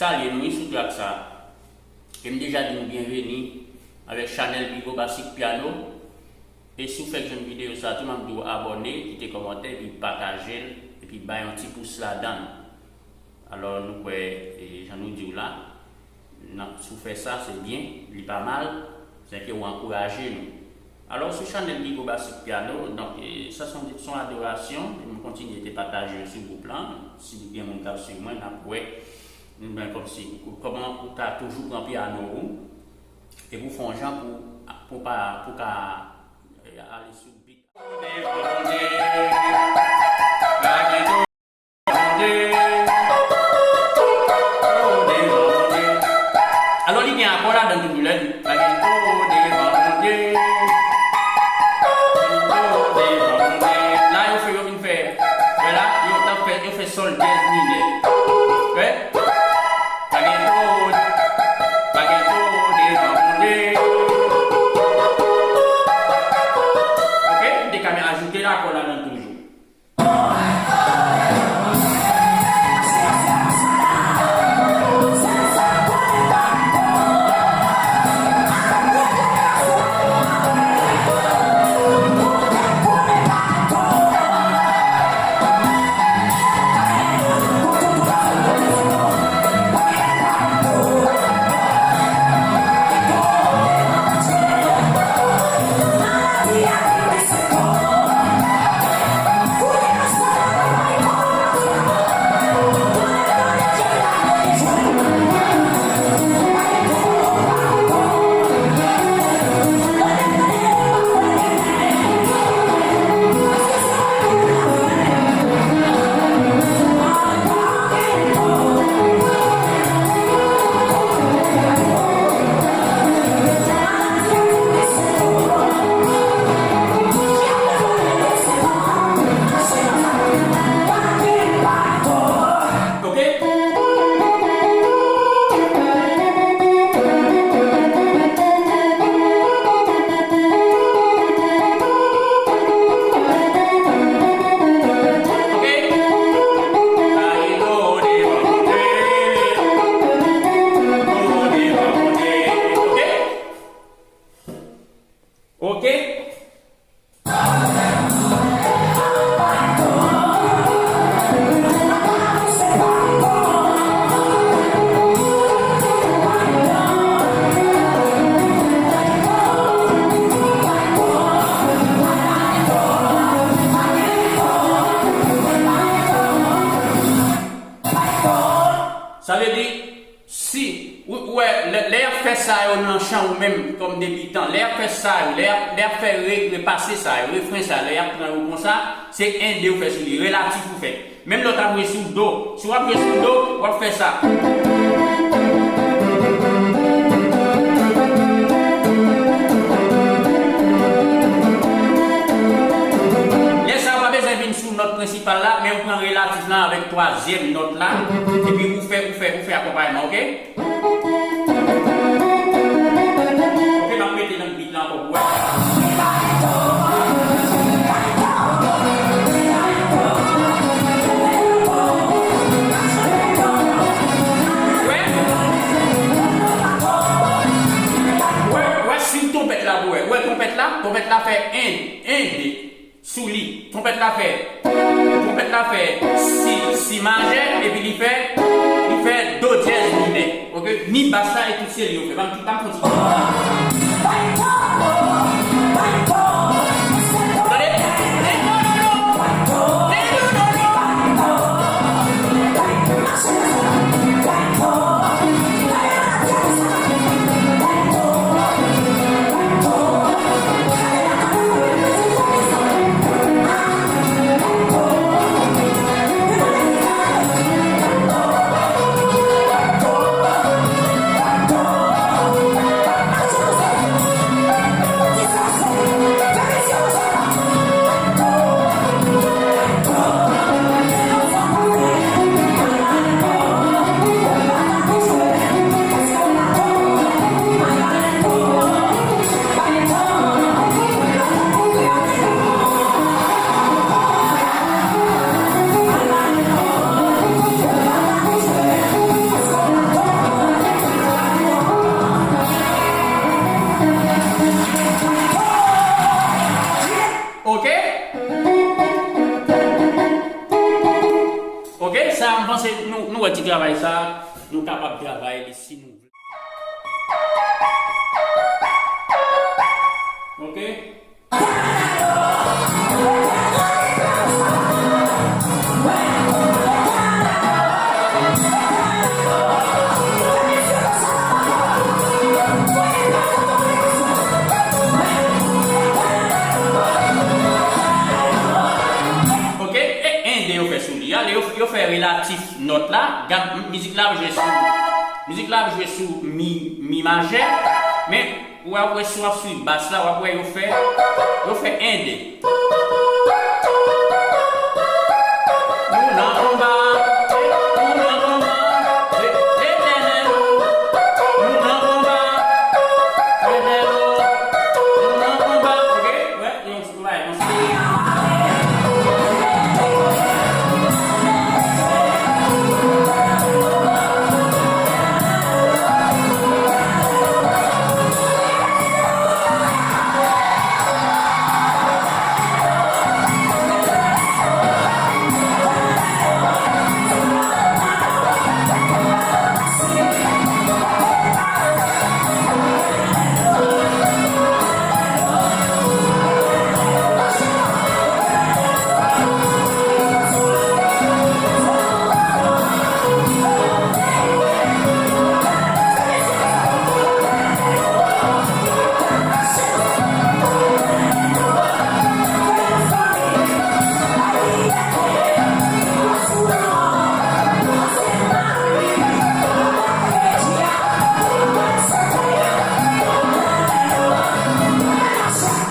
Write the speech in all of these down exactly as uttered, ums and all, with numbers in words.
Salye nou wi sou trak sa. E m deja di nou byenveni avèk chanèl Bigo Basic Piano. E si w fèk jwenn videyo sa tou, m ap di w abòne, kite kòmantè, epi pataje l, epi bay yon ti pous ladan l. Alò, nou kwè, e, jan nou di w la, nan, si w fè sa, se byen, li pa mal, sèke w ankouraje nou. Alò, sou chanèl Bigo Basic Piano, donk, e, sa se yon, se yon adorasyon, e nou kontinye te pataje yo sou gwoup lan. Si gen moun k ap swiv mwen, n ap wè, nou, ben, kòmsi, kòman ou ta toujou pran pyano ou, epi w fè yon jan pou, pou pa, pou ka, e, ale sou beat. Alò, li gen akò ladan l toujou, lè li. La, yo fè, yo vin fè. Wè la, yo t ap fè, yo fè sòl dyèz minè. Wè? Pa gen tro, pa gen tro devan Bondye. Ok, m te ka ajoute akò ladan l toujou. Ok? Ok? Ok? Sa vle di, si, ou, ou wè, lè, lè y ap fè sa yo nan chan ou menm, kòm debitan, lè y ap fè sa yo, lè y ap, lè y ap fè re, repase sa yo, refren sa yo, lè y ap pran yo konsa, se en de ou fè sou li, relatif ou fè. Menm lè w t ap jwe sou do, si w ap jwe sou do, w ap fè sa. Lè sa a, w pa bezwen vin sou nòt prensipal la, men ou pran relatif lan avèk twazyèm nòt la, epi ou fè, ou fè, ou fè akonpayman, ok? Ok, m ap mete nan beat la ankò pou wè. Wè, wè, wè, swiv twonpèt la pou wè. Wè twonpèt la? Twonpèt la fè en, en, de. Sou li. Twonpèt la fè, twonpèt la fè si, si majè, epi li fè, li fè do dyèz minè. Ok? Ni bas la e tout se li yo fè. Ban m, ban m fè yon ti. Tande? Panse nou, nou wè ti travay sa, nou kapab travay li si nou vle. Ok? Ok, e, en, de yo fè sou li a, yo, yo fè relatif nòt la, gad, m- mizik la ap jwe sou, mizik la ap jwe sou mi, mi majè, men w ap wè si w ap swiv bas la, w ap wè yo fè, yo fè en, de. Nou nan konba, nou nan konba, Letènèl o, nou nan konba, Letènèl o, nou nan konba, ok, wè, yon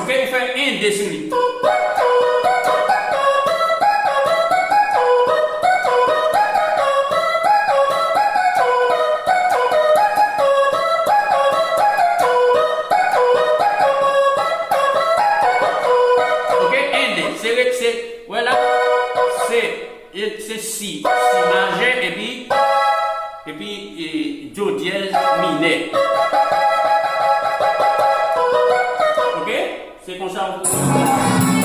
Ok, fè en, de sou li. Ok, en, de. Se re- se, wè la, se, e, se si, si majè, epi, epi, e, do dyèz minè. Ok? Se konsa ou